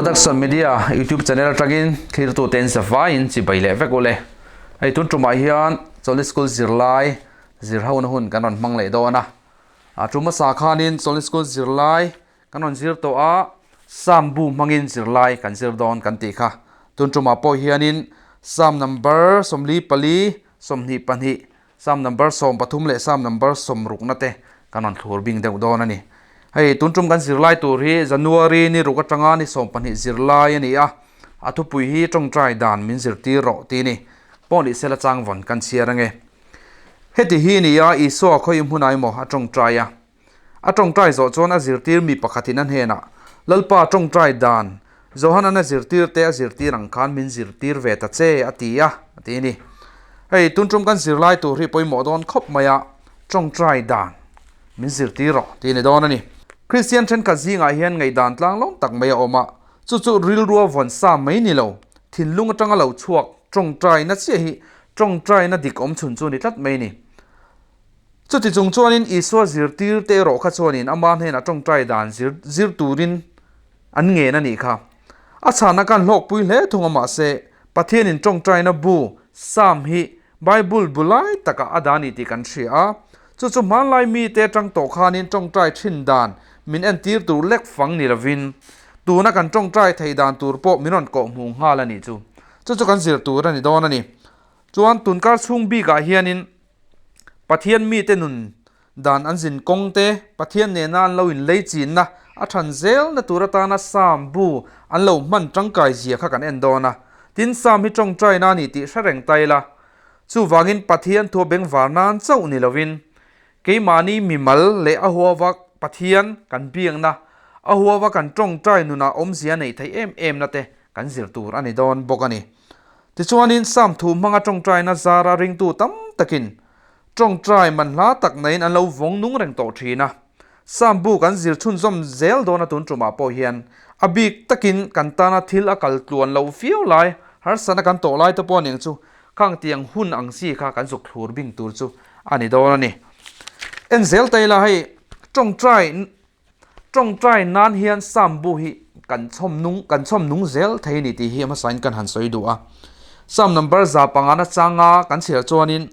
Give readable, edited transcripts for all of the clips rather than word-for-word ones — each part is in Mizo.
Production Media YouTube channel atangin thlirtu te in zavaiin chibai leh vek ule. Hei tun tumah hian Chawlhni School zirlai zir hona hun kan rawn hmang leh dawn a. A tum hmasa khanin Chawlhni School zirlai kan rawn zir tawh a, Psalm bu hmangin zirlai kan zir dawn kan tih kha. Tun tumah pawh hianin Psalm number 44, 22 Psalm number 13 leh Psalm number 60 na te kan rawn thlur bing deuh dawn a ni. Hei tun tum kan zirlai tur hi January ni ruk atanga ni 12 zirlai a ni a, a thupui hi tawngtai dan min zirtir rawh tih a ni. Pawh ni sela changvawn kan chhiar ange. Heti hi a ni a, Isua khawi hmunah emaw a tawngtai a. A tawngtai zawh chuan a zirtir mi pakhatin a hnenah, Lalpa tawngtai dan, Johanan a zirtir te a zirtir ang khan min zirtir ve ta che, a ti a, a ti a ni. Hei, tun tum kan zirlai tur hi pawimawh dawn khawp mai a, tawngtai dan min zirtir rawh tih a ni dawn a ni. Kristian thenkhat zingah hian ngaihdan tlanglawm tak mai a awm a, chu chu rilrua vawn sa mai ni lo, thinlung atanga lo chhuak tawngtaina chiah hi tawngtaina dik awm chhun chu a ni tlat mai a ni. Chuti chung chuanin Isua zirtirte erawh kha chuanin ama hnenah tawngtai dan zir zir turin an ngen a nih kha. A chhanna khan hlawkpui hle thung a mahse Pathianin tawngtaina bu, Psalm, hi Bible bu lai takah a dah a ni tih kan hria a. Chu chu hmanlai mite atang tawh khanin tawngtai thin dan min entir tur lek fang ni lovin tuna kan tawngtai thei dan tur pawh min rawn kawhhmuh nghal a nih chu. Chu chu kan zir tur a ni dawn a ni. Chuan tunkar chhung bikah hianin Pathian mite nun dan an zin kawng te, Pathian nena an lo inlei chinna a than zelna tur atana Psalm bu an lo hman tangkai zia kha kan en dawn a. Tin, Psalm hi tawngtaina a ni tih hre reng ta ila. Chuvangin Pathian thu a bengvar nan chauh ni lovin, keimahni mimal leh a huava Pathian kan biakna, a huava kan tawngtai nunah awmzia neih theih em emna te kan zir tur a ni dawn bawk a ni. Tichuanin Psalm thu hmanga tawngtaina zara ringtu tam takin tawngtai man hla tak naiin an lo vawng nung reng tawh thin a. Psalm bu kan zir chhunzawm zel dawn a tun tumah pawh hian a bik takin kan tana thil a kal tluan loh viau lai, harsatna kan tawh lai te pawh aniang chu khang tiang hun ang chi kha kan zuk thlur bing tur chu a ni dawn a ni. En zel ta ila hei tawngtai Tawngtai nan hian Psalm bu hi kan chhawm nung kan chhawm nung zel thei a ni tih hi hmasain kan han sawi duh a. Psalm number 500 na changa kan chhiar chuanin,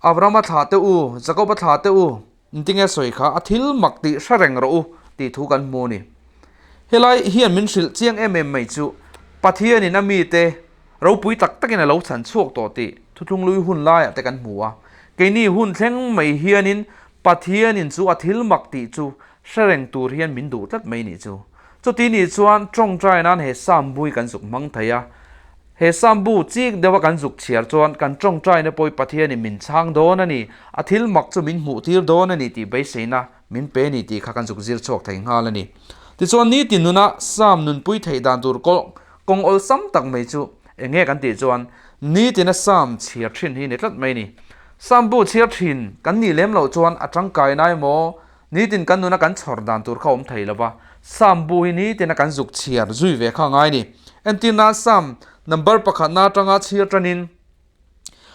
Abrahama thlah te u, Jakoba thlah te u, intinge sawi kha a thil mak tih hre reng rawh u tih thu kan hmu a ni. Helai hian min hrilh chiang em em mai chu Pathianin a mite ropui tak takin a lo chhan chhuak tawh tih thuthlunglui hun laiah te kan hmu a. Keini hun thleng mai hianin Pathianin chu a thil mak tih chu hre reng tur hian min duh tlat mai nih chu. Chuti nih chuan tawngtai nan he Psalm bu hi kan zuk hmang thei a. He Psalm bu chik deuha kan zuk chhiar chuan kan tawngtaina pawh hi Pathianin min chhang dawn a ni, a thil mak chu min hmuh tir dawn a ni tih beiseina min pe a ni tih kha kan zuk zir chhuak thei nghal a ni. Tichuan nitin nuna Psalm nunpui theih dan tur kawng awlsam tak mai chu eng nge kan tih chuan nitina Psalm chhiar thin hi ni tlat mai a ni. Sambu chhiar thin kan nih lem loh chuan a tangkai nai maw? Nitin kan nuna kan chhawr dan tur kha awm thei lo va, Sambu hi nitina kan zuk chhiar zui ve kha ngai ni. Entirna Sam number pakhatna atanga chhiar tanin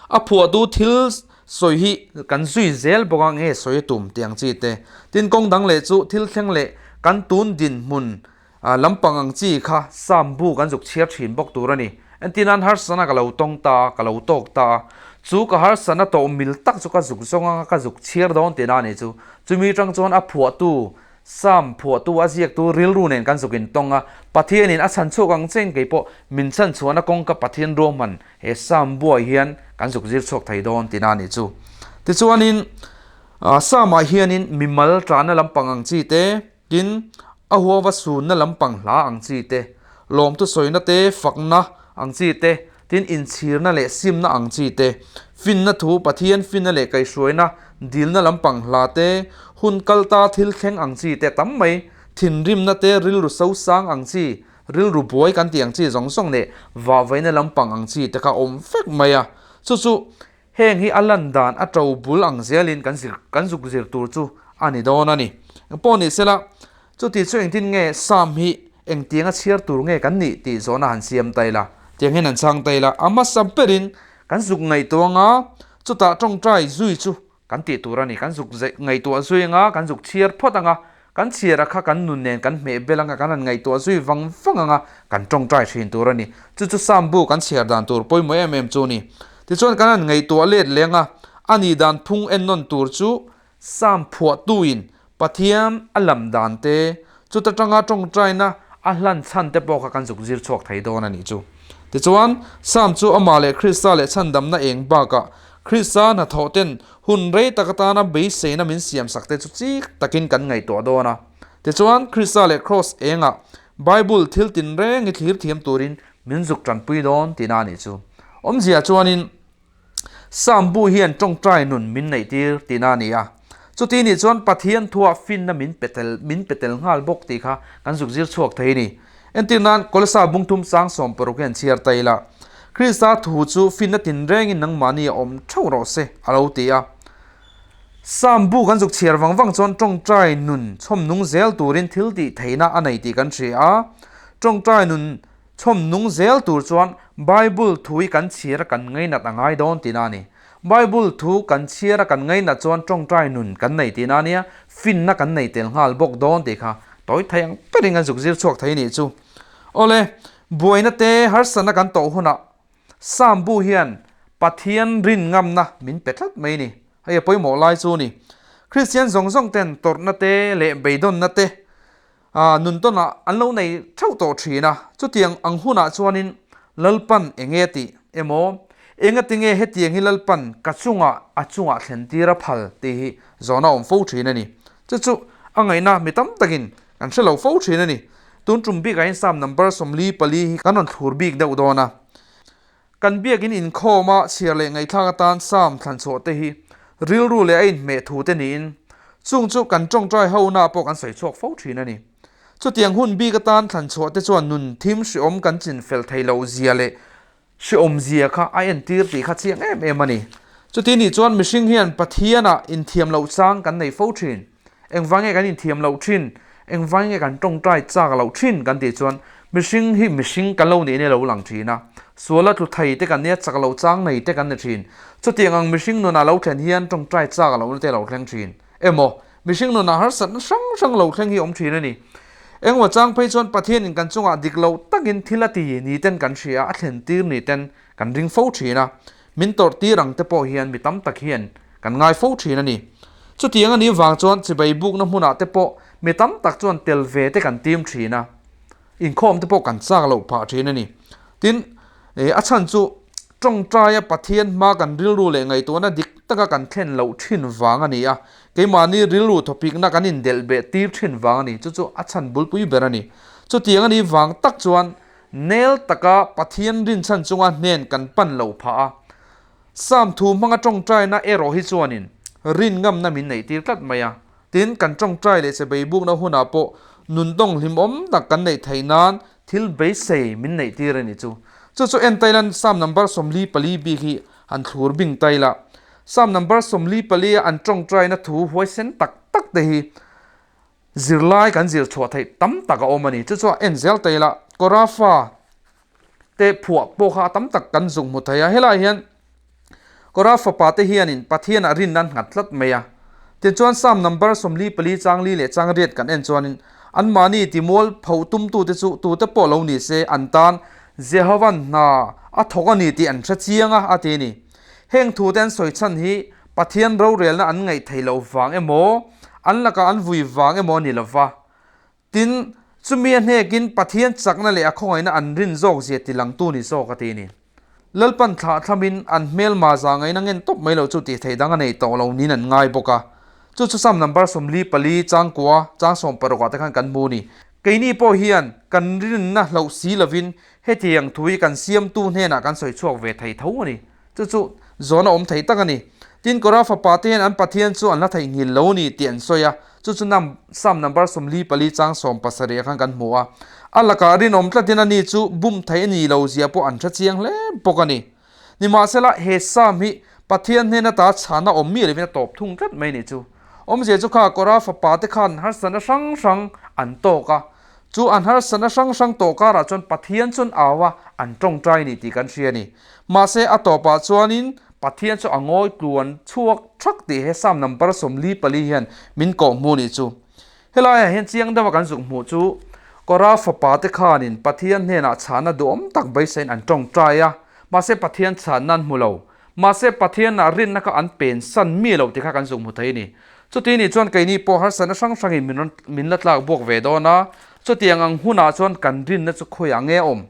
a phuahtu thil sawi hi kan zui zel bawk a, nge sawi a tum tih ang chi te. Tin kawng dang leh chu thil thleng leh kan tun dinhmun Lampang ang chi kha Sambu kan zuk chhiar thin bawk tur a ni. Entirnan harsana ka lo tawng ta a, ka lo tawk ta a. Chu ka harsana tawh mil tak chu ka zuk zawng anga ka zuk chhiar dawn tihna a ni chu. Chumi tang chuan a phuahtu, Sam phuahtu, a ziaktu rilru nen kan zuk intawng a. Pathianin a chhan chhuak ang cheng kei pawh min chhan chhuahna kawngka Pathian ruahman he Sambuah hian kan zuk zir chhuak thei dawn tihna a ni chu. Tichuanin Samah hianin mimal tana lampang ang chi te, Tin, a huava sunna lampang hla ang chi te, lawmtu sawina te, fakna ang chi te, tin inchhirna leh simna ang chi te, finna thu, Pathian finna leh kaihhruaina, dilna lampang hla te, hun kalta thil thleng ang chi te tam mai, thinrimna te, rilru sosang ang chi, rilru buai kan tih ang chi zawng zawng leh vahvaina lampang ang chi te kha awm vek mai a. Chu chu Heng hi a lan dan a to bul ang zelin kan zir kan zuk zir tur chu a ni dawn a ni. Engpawh ni sela, chuti chu engtin nge Psalm hi engtiang a chhiar tur nge kan nih tih zawhna han siam ta ila, tiang hian han chhang ta ila, a hmasa berin kan zuk ngaihtuah anga chutah tawngtai zui chu kan tih tur a ni. Kan zuk ngaihtuah zui anga kan zuk chhiar phawt anga. Kan chhiar a kha kan nun nen kan hmeh bel anga kan han ngaihtuah zui vang vang anga kan tawngtai thin tur a ni. Chu chu Psalm bu kan chhiar dan tur pawimawh em em chu a ni. Tichuan kan han ngaihtuah let leng a, a nih dan phung ennawn tur chu Psalm phuahtuin Pathian a lam dan te, chuta tanga tawngtaina a hlan chhan te pawh kha kan zuk zir chhuak thei dawn a nih chu. Tichuan, Psalm chu amah leh Krista leh chhandamna eng bakah Krista hnathawh ten hun rei tak atana beiseina min siamsak te chu chik takin kan ngaihtuah dawn a. Tichuan, Krista leh Kraws engah Bible thil tinreng hi thlir thiam turin min zuk tanpui dawn tihna a nih chu. Awmzia chuanin Psalm bu hian tawngtai nun min neihtir tihna a ni a. Chuti nih chuan Pathian thuah finna min pe tel min pe tel nghal bawk tih kha kan zuk zir chhuak thei a ni. Entir nan Kolasa bungthum sang 60 hian chhiar ta ila, Krista thu chu finna tinrengin nangmahni a awm theuh rawh se a lo ti a. Psalm bu kan zuk chhiar vang vang chuan tawngtai nun chhawm nung zel turin thil tih theihna a nei tih kan hria a. Tawngtai nun Chhawm nung zel tur chuan Bible thu hi kan chhiar a kan ngainat a ngai dawn tihna a ni. Bible thu kan chhiar a kan ngainat chuan tawngtai nun kan nei tihna a nia, finna kan nei tel nghal bawk dawn tih kha tawi thei ang berin kan zuk zir chhuak thei nih chu. Awle, buaina te harsatna kan tawh hunah Psalm bu hian Pathian rin ngamna min pe tlat mai ni. Hei a pawimawh lai chu ni. Kristian zawng zawng ten tawrhna te leh beidawnna te Nun tawnah an lo nei theuh tawh thin a, chutiang ang hunah chuanin Lalpan eng nge tih emaw, engati nge hetiang hi Lalpan ka chungah a chungah thlen tir a phal tih hi zawhna a awm fo thin a ni. Chu chu a ngaihna mi tam takin kan hre lo fo thin a ni. Tun tum bikah hian Psalm number 44 hi kan rawn thlur bik deuh dawn a. Kan biakin inkhawma chhiar leh ngaihthlak atan Psalm thlanchhuah te hi rilru leh a inhmeh thu te niin, chung chu kan tawngtai hona pawh kan sawi chhuak fo thin a ni. Chutiang hun bik atan thlanchhuah te chuan nun thim hreawm kan chin fel thei loh zia leh hreawm zia kha a entir tih kha chiang em em a ni. Chuti nih chuan mihring hian Pathianah inthiam loh chang kan nei fo thin. Engvang nge kan inthiam loh thin? Engvang nge kan tawngtai chak loh thin kan tih chuan mihring hi mihring kan lo nih in a lo lang thin a. Suala tlu thei te kan nia, chak loh chang nei te kan ni thin. Chutiang ang mihring nunah lo thlen hian tawngtai chak lohna te a lo thleng thin. Emaw, mihring nunah harsatna hrang hrang lo thleng hi a awm thin a ni. Engmaw chang phei chuan Pathianin kan chungah dik loh takin thil a ti ni ten kan hria a, a thlen tir ni ten kan ring fo thin a. Min tawrh tir ang te pawh hian mi tam tak hian kan ngai fo thin a ni. Chutiang a nih vang chuan chibai bukna hmunah te pawh mi tam tak chuan tel ve te kan tim thin a, inkhawm te pawh kan chak loh phah thin a ni. Tin, a chhan chu tawngtaia Pathian hma kan rilru leh ngaihtuahna dik taka kan thlen loh thin vang a ni a, keimahni rilru thawpikna kan indelh beh tir thin vang a ni. Chu chu a chhan bulpui ber a ni. Chutiang a nih vang tak chuan Nel taka Pathian rinchhan chunga hnen kan pan lo phah a, Psalm thu hmanga tawngtaina erawh hi chuanin rin ngamna min neihtir tlat mai a. Tin, kan tawngtai leh che beibukna hunah pawh nun tawng hlimawm tak kan neih theih nan thil beisei min neihtir a ni chu. Chu chu en tailan Psalm number 44 bik hi han thlur bing taila. Psalm number 44 a an tawngtaina thu huaisen tak tak te hi Zirlai kan zir chhuah theih tam tak a awm a ni. Chu chuan en zel ta ila, Korafa te phuah pawh kha a tam tak kan zuk hmu thei a. Helaiah hian Kora fapa te hianin Pathianah rinna an nghat tlat mai a. Tichuan Psalm number 44 chang li leh chang riat kan en chuanin anmahni timual pho tumtute chu tute pawh lo ni se an tan Jehova'n hna a thawk a ni tih an hre chiang a, a ti a ni. Heng thute an sawi chhan hi Pathian rorelna an ngaih theih loh vang emaw, an lakah an vui vang emaw a ni lo va. Tin, chumi a hnekin Pathian chakna leh a khawngaihna an rin zawk zia tilangtu ni zawk a ti a ni. Lalpan thlah thlamin an hmelma za ngaihna ngen tawp mai loh chu tih theih dang a nei tawh lo niin an ngai bawk a. Chu chu Psalm number 44 changkua chang 60 ah te khan kan hmu a ni. Keini pawh hian kan rinna hlauh si lovin hetiang thu hi kan siamtu hnenah kan sawi chhuak ve thei tho a ni. Chu chu zawn a awm thei tak a ni. Tin, Kora fapa te hian an Pathian chu an la theihnghilh lo a ni tih an sawi a, chu chu nam Psalm number 44 chang 70 ah khan kan hmu a. A lakah rinawm tlatin ani chu bum thei a ni lo zia pawh an hre chiang hle bawk a ni. Nimahsela, he Psalm hi Pathian hnen ata chhana awm mi lovin a tawp thung tlat mai a nih chu. Awmzia chu kha Kora fapa te khan harsatna hrang hrang an tawk a, Chu an harsatna hrang hrang tawh karah chuan Pathian chuan au a, an tawngtai a ni tih kan hria a ni. Mahse, a tawpah chuanin Pathian chu a ngawi tluan chhuak thak tih he Psalm number 44 hian min kawh hmu a nih chu. Helaiah hian chiang deuha kan zuk hmuh chu Kora fapa te khanin Pathian hnenah chhahna duhawm tak beiseiin an tawngtai a, mahse Pathian chhanna an hmu lo. Mahse Pathianah rinna kha an pensan mi lo tih kha kan zuk hmu thei a ni. Chuti nih chuan keini pawh harsatna hrang hrangin min rawn min la tlak buak ve dawn a, chutiang ang hunah chuan kan rinna chu khawiah nge a awm?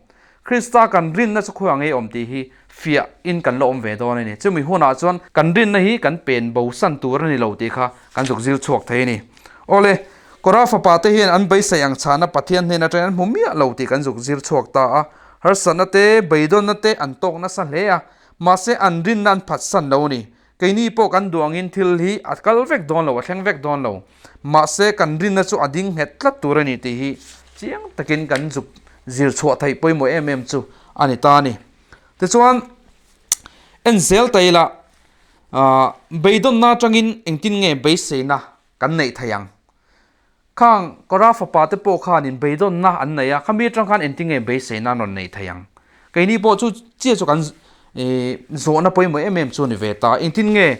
Krista kan rinna chu khawiah nge a awm tih hi fiah in kan la awm ve dawn a ni. Chumi hunah chuan kan rinna hi kan pen bo san tur a ni lo tih kha kan zuk zir chhuak thei a ni. Awle, Kora fapa te hian an beisei ang chhana Pathian hnen atangin an hmu miah lo tih kan zuk zir chhuak ta a. Harsatna te, beidawnna te an tawk nasa hle a, mahse an rinna an phatsan lo a ni. Keini pawh kan duh angin thil hi a kal vek dawn lo, a thleng vek dawn lo. Mahse, kan rinna chu a ding nghet tlat tur a ni tih hi chiang takin kan zuk zir chhuah theih pawimawh em em chu a ni ta a ni. Tichuan, en zel ta ila, beidawnna atangin engtin nge beiseina kan neih theih ang? Khang Kora fapa te pawh khanin beidawnna an nei a, khami atang khan engtin nge beiseina an rawn neih thei ang? Keini pawh chu chiah chu kan zawhna pawimawh em em chu a ni ve ta. Engtin nge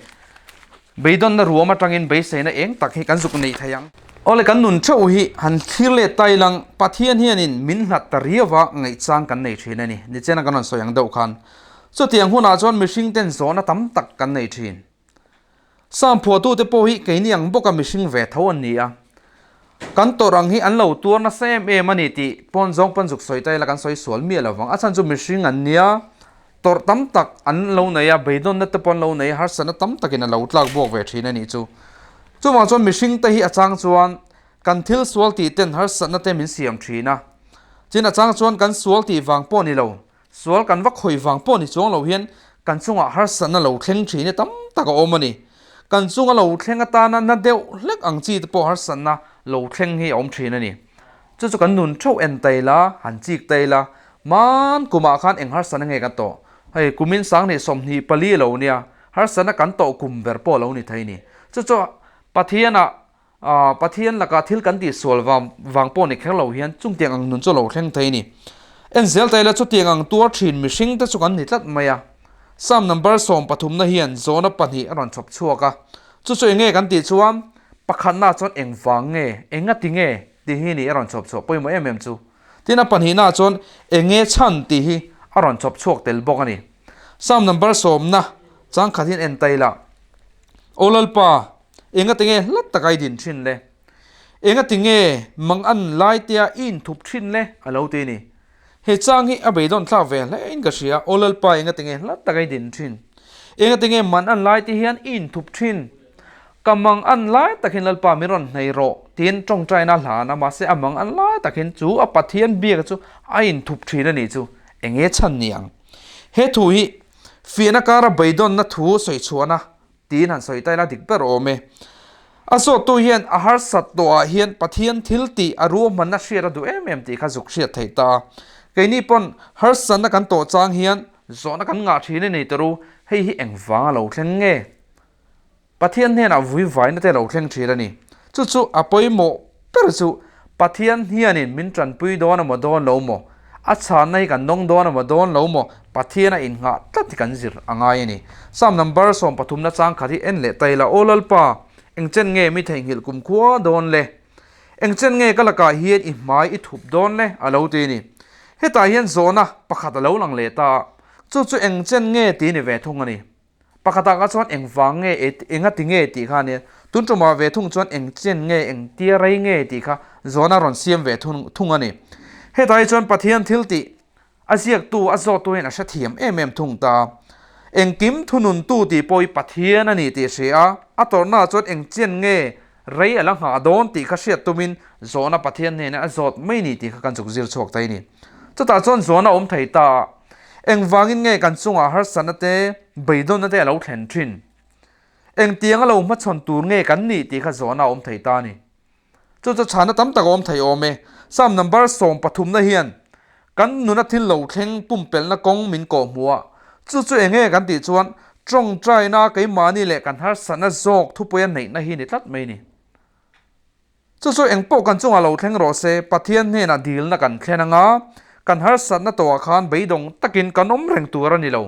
beidawnna ruam atangin beiseina eng tak hi kan zuk neih thei ang? Awle kan nun theuh hi han thlir let ta ilang Pathian hianin min hlat ta riau a ngaihchang kan nei thin a ni. Nichena kan rawn sawi ang deuh khan chutiang hunah chuan mihring ten zawhna tam tak kan nei thin. Sam phuahtute pawh hi keini ang bawka mihring ve tho an ni a, kan tawrh ang hi an lo tuar nasa em em a ni tih pawn zawng pawn zuk sawi ta ila kan sawi sual miah lo vang. A chhan chu mihring an nia, tawrh tam tak an lo nei a, beidawnna te pawh an lo nei a, harsatna tam takin a lo tlak buak ve thin a nih chu. Chuvang chuan mihring te hi a chang chuan kan thil sual tih ten harsatna te min siam thin a, tin a chang chuan kan sual tih vang pawh ni lo, Sual kan va khawi vang pawh ni chuang lo hian kan chungah harsatna lo thleng thin hi tam tak a awm a ni. Kan chunga lo thleng atana na deuh hlek ang chi te pawh harsatna lo thleng hi a awm thin a ni. Chu chu kan nun theuh en ta ila, han chik ta ila, hman kumah khan eng harsatna nge kan tawh? Hei kumin sanghnih 24 a lo nia, harsatna kan tawh kum ber pawh a lo ni thei a ni. Chu chu Pathianah Pathian lakah thil kan tih sual vang vang pawh ni kher lo hian chungtiang ang nun chu a lo thleng thei a ni. En zel ta ila chutiang ang tuar thin mihring te chu kan ni tlat mai a. Psalm number 13 na hian zawhna pahnih a rawn chhawp chhuak a. Chu chu eng nge kan tih chuan pakhatna chuan eng vang nge, enga ti nge tih hi ni a rawn chhawp chhuah pawimawh em em chu. Tin a pahnihna chuan eng nge chhan tih hi a rawn chhawp chhuak tel bawk a ni. Psalm number sawmna changkhat hian en ta ila, Aw Lalpa, Engati nge hlat taka i din thin le? Engati nge mang an lai tea i inthup thin le? A lo ti a ni. He chang hi a beidawn thlak ve hle in ka hria, Aw Lalpa engati nge hlat taka i din thin? Engati nge man an lai te hian i inthup thin? Ka mang an lai takin Lalpa min rawn hnei rawh tiin tawngtaina a hlan a, mahse a mang an lai takin chu a Pathian biak chu a inthup thin a nih chu enge chhan ni ang? He thu hi fiahna kara beidawnna thu sawi chhuahna Tiin han sawi ta ila dik ber awm e. A zawttu hian a harsat tawhah hian Pathian thil tih a ruahmanna hriat a duh em em tih kha zuk hriat theih ta a. Keini pawn harsatna kan tawh chang hian zawhna kan ngah thin a ni tur u, hei hi engvang a lo thleng nge? Pathian hnenah vui vaina te a lo thleng thin a ni. Chu chu a pawimawh ber chu Pathian hianin min tanpui dawn emaw dawn lo maw? A chhanna hi kan dawng dawn emaw dawn lo maw? Pathian a innghah tlat hi kan zir a ngai a ni. Psalm number 13 na chang khat hi en leh ta ila, Aw Lalpa, eng chen nge mi theihnghilh kumkhua dawn le? Eng chen nge ka lakah hian i hmai i thup dawn le? A lo ti a ni. Hetah hian zawhna pakhat a lo lang leh ta a, chu chu eng chen nge tih a ni ve thung a ni. Pakhatah kha chuan eng vang nge enga ti nge tih kha a nia. Tun tumah ve thung chuan eng chen nge eng tia rei nge tih kha zawhna rawn siam ve thung a ni. Hetah hi chuan Pathian thil tih a ziaktu a zawttu hian a hrethiam em em thung ta. Engkim thununtu tih pawh hi Pathian a ni tih a hria a, a tawrhnaah chuan eng chen nge rei a la nghah dawn tih kha hriat tumin zawhna Pathian hnenah a zawt mai ni tih kha kan chuk zir chhuak thei a ni. Chutah chuan zawhna awm thei ta a, engvangin nge kan chungah harsatna te, beidawnna te a lo thlen thin? Engtiang a lo hmachhawn tur nge kan nih tih kha zawhna a awm thei ta a ni. Chu chu chhana tam tak a awm thei awm e. Psalm number 13 na hian kan nuna thil lo thleng pumpelhna kawng min kawh hmuh a, chu chu enge kan tih chuan tawngtaina keimahni leh kan harsatna zawk thupuia neihna hi ni tlat mai ni. Chu chu engpawh kan chungah lo thleng rawh se, Pathian hnenah dilna kan thlen anga kan harsatna tawhah khan beidawng takin kan awm reng tur a ni lo.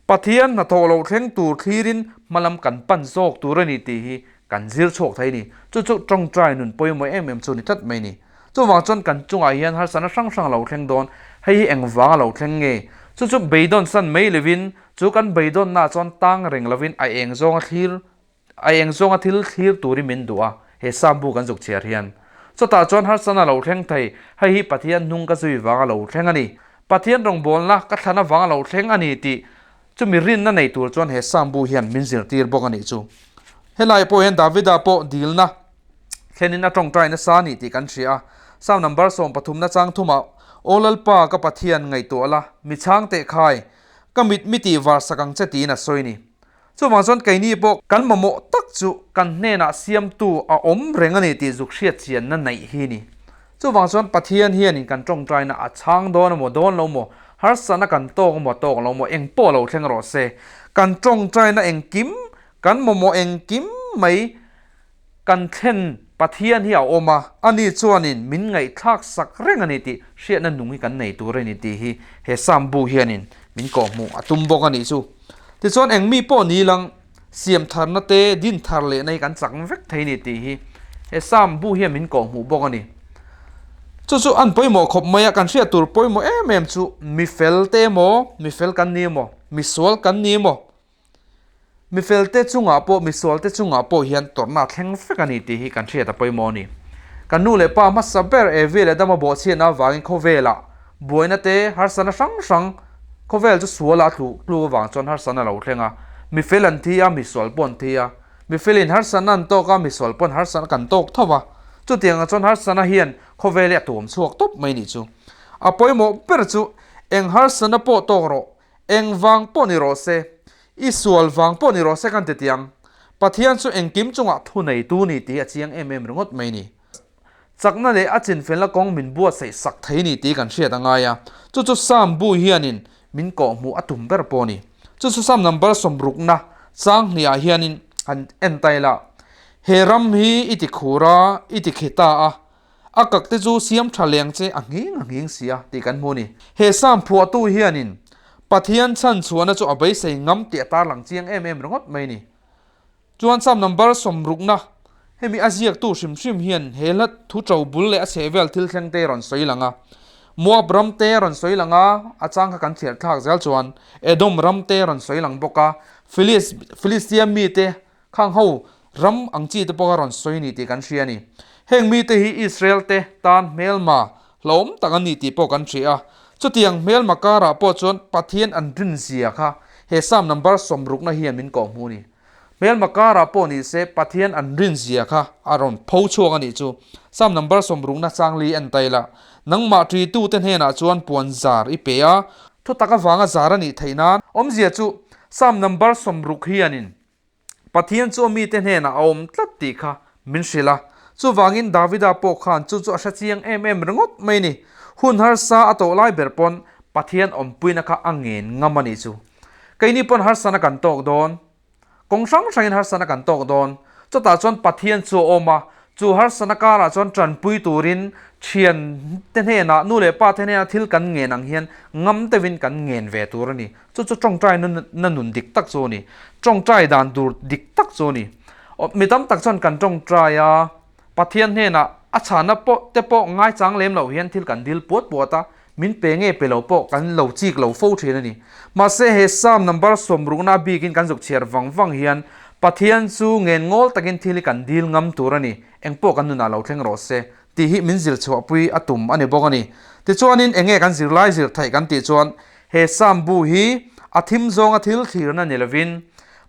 Pathian hnathawh lo thleng tur thlirin hmalam kan pan zawk tur a ni tih hi kan zir chhuak thei a ni. Chu chu tawngtai nun pawimawh em em chu a ni tlat mai a ni. Chuvang chuan kan chungah hian harsatna hrang hrang a lo thleng dawn, hei hi engvang a lo thleng nge? Chu chu beidawn san mai lovin, chu kan beidawnnaah chuan tang reng lovin a eng zawnga thlir a eng zawnga thil thlir turin min duh a, he sambu kan zuk chhiar hian. Chutah chuan harsatna a lo thleng thei, hei hi Pathian hnung ka zui vang a lo thleng a ni. Pathian rawngbawlna ka thlan avang a lo thleng a ni tih chumi rinna nei tur chuan he sambu hian min zirtir bawk a nih chu. Helai pawh hian Davida pawh dilna thlenin a tawngtai nasa a ni tih kan hria a. Psalm number 13 na chang thumah, Aw Lalpa ka Pathian ngaihtuah la, mi chhang teh khai, ka mit mi tih var sak ang che tiin a sawi a ni. Chuvang chuan keini pawh kan mamawh tak chu kan hnenah siamtu a awm reng a ni tih zuk hriat chianna neih hi a ni. Chuvang chuan Pathian hianin kan tawngtaina a chhang dawn emaw dawn lo maw, harsatna kan tawk emaw tawk lo maw eng pawh lo thleng rawh se, kan tawngtaina engkim, kan mamawh engkim mai kan thlen Pathian hi a awm a, ani chuanin min ngaihthlak sak reng a ni tih hriatna nung hi kan nei tur a ni tih hi he Psalm bu hianin min kawhhmuh a tum bawk a nih chu. Tichuan eng mi pawh ni lang siam tharna te din thar lehna hi kan chak vek thei a ni tih hi he Psalm bu hian min kawhhmuh bawk a ni. Chu chu an pawimawh khawp mai a, kan hriat tur pawimawh em em chu mi fel te emaw, mi fel kan ni emaw, mi sual kan ni emaw, Mi felte chungah pawh, mi sualte chungah pawh hian tawrhna a thleng vek a ni tih hi kan hriat a pawimawh a ni. Kan nu leh pa hmasa ber Evi leh Adama bawhchhiatna avangin khawvelah buaina te, harsatna hrang hrang, khawvel chu sualah a tlu tlu avang chuan harsatna a lo thleng a. Mi fel an thi a, mi sual pawh an thi a. Mi felin harsatna an tawk a, mi sual pawn harsatna kan tawk tho va. Chutiangah chuan harsatna hian khawvel hi a tuam chhuak tawp mai a nih chu. A pawimawh ber chu eng harsatna pawh tawk rawh, Eng vang pawh ni rawh se, i sual vang pawh ni rawh se kan ti tiang. Pathian chu engkim chungah thu neitu ni tih hi a chiang em em ringawt mai ni. Chakna leh a chinfelna kawng min buatsaih sak thei ni tih kan hriat a ngai a, chu chu Psalm bu hianin min kawhhmuh a tum ber pawh a ni. Chu chu Psalm number sawmrukna chang hniah hianin han en ta ila, He ram hi i ti khur a, i ti khi ta a, A kak te chu siam tha leng che a nghing a nghing si a tih kan hmu a ni. He Psalm phuahtu hianin Pathian chhan chhuahna chu a beisei ngam tih a tarlang chiang em em ringawt mai a ni. Chuan Psalm number sawmrukna hemi a ziaktu hrim hrim hian he hla thu to bul leh a chhehvel thil thleng te rawn sawi lang a. Moab ram te rawn sawi lang a, a chang kha kan thliar thlak zel chuan Edom ram te rawn sawi lang bawk a, Philistia mite Khang ho ram ang chi te pawh a rawn sawi a ni tih kan hria a ni. Heng mite hi Israel te tan hmelma hlauhawm tak an ni tih pawh kan hria a. Chutiang hmelma karah pawh chuan Pathian an rin zia kha he Psalm number sawmrukna hian min kawhhmuh a ni. Hmelma karah pawh ni se Pathian an rin zia kha a rawn pho chhuak a nih chu. Psalm number sawmrukna changli en ta ila, Nangmah ṭitute hnenah chuan puan zar i pe a. Thutak avanga zar a nih theih nan awmzia chu Psalm number 60 hianin Pathian chu a mite hnenah a awm tlat tih kha min hrilh a. Chuvangin Davida pawh khan chu chu a hre chiang em em ringawt mai ni. Hun harsa a tawh lai ber pawn Pathian awmpuina kha a ngen ngam a nih chu. Keini pawn harsana kan tawk dawn. Kawng hrang hrangin harsana kan tawk dawn. Chutah chuan Pathian chu a awm a, chu harsana karah chuan tanpui turin thian te hnenah, nu leh pa te hnenah thil kan ngen ang hian ngam deuhin kan ngen ve tur a ni. Chu chu tawngtai na nun dik tak chu a ni. Tawngtai dan tur dik tak chu a ni. Mi tam tak chuan kan tawngtai a, Pathian hnenah a chhana pawh te pawh ngaichang lem loh hian thil kan dil puat puat a, min pe nge pe lo pawh kan lo chik lo fo thin a ni. Mahse he Psalm number 60 na bikin kan zuk chhiar vang vang hian Pathian chu ngen ngawl takin thil hi kan dil ngam tur a ni, eng pawh kan nunah lo thleng rawh se tih hi min zir chhuahpui a tum a ni bawk a ni. Tichuanin eng nge kan zirlai zir theih kan tih chuan he Psalm bu hi a thim zawnga thil thlirna ni lovin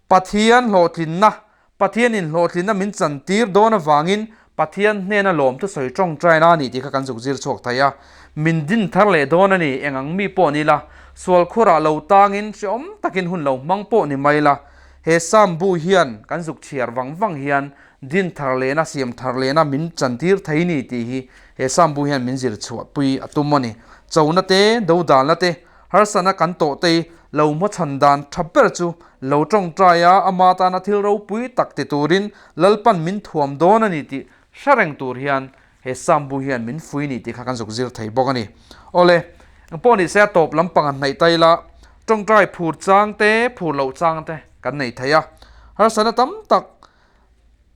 Pathian hlawhtlinna Pathianin hlawhtlinna min chantir dawn avangin Pathian hnena lawm thusawi tawngtaina a ni tih kha kan zuk zir chhuak thei a. Min din thar leh dawn a ni, eng ang mi pawh ni la, sual khurah lo tangin hreawm takin hun lo hmang pawh ni mai la. He Psalm bu hian kan zuk chhiar vang vang hian din thar lehna, siam thar lehna min chantir thei ni tih hi he Psalm bu hian min zir chhuahpui a tum a ni. Chona te, dodalna te, Harsatna kan tawh tei lo hmachhan dan tha ber chu lo tawngtai a, ama tana thil ropui tak ti turin Lalpan min thuam dawn a ni tih hre reng tur hian he Psalm bu hian min fui ni tih kha kan zuk zir thei bawk a ni. Awle, engpawh ni se a tawp lampang a hnaih ta ila, tawngtai phur chang te, phur loh chang te kan nei thei a. Harsatna tam tak.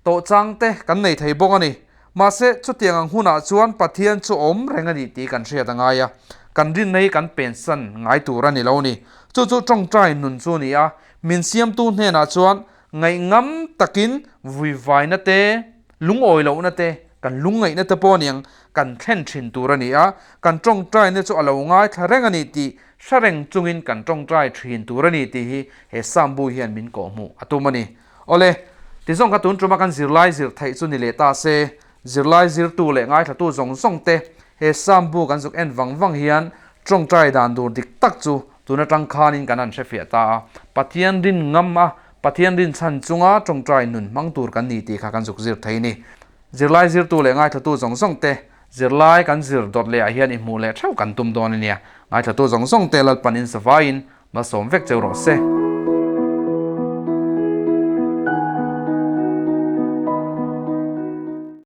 Tawh chang te kan nei thei bawk a ni. Mahse, chutiang ang hunah chuan Pathian chu awm reng a ni tih kan hriat a ngai a, kan rinna hi kan pensan ngai tur a ni lo ni. Chu chu tawngtai nun chu a ni a, min siamtu hnenah chuan ngaihngam takin vuivaina te, lungawi lohna te, kan lungngaihna te pawh aniang kan thlen thin tur a ni a, kan tawngtaina chu a lo ngaithla reng a ni tih hre reng chungin kan tawngtai thin tur a ni tih hi he Psalm bu hian min kawhhmuh a tum a ni. Awle, ti zawng kha tun tuma kan zirlai zir theih chu ni leh ta se, zirlai zirtu leh ngaithlatu zawng zawng te he Psalm bu kan zuk en vang vang hian tawngtai dan dur dik tak chu tun atang khanin kan han hrefiah ta a, Pathian rin ngam a, Pathian rin chhan chunga tawngtai nun hmang tur kan ni tih kha kan zuk zir thei ni. Zirlai zirtu leh ngaithlatu zawng zawng te zirlai kan zir dawt leh ah hian i hmuh leh theuh kan tum dawn a nia. Ngaithlatu zawng zawng te Lalpan in zavaiin malsawm vek cheu rawh se.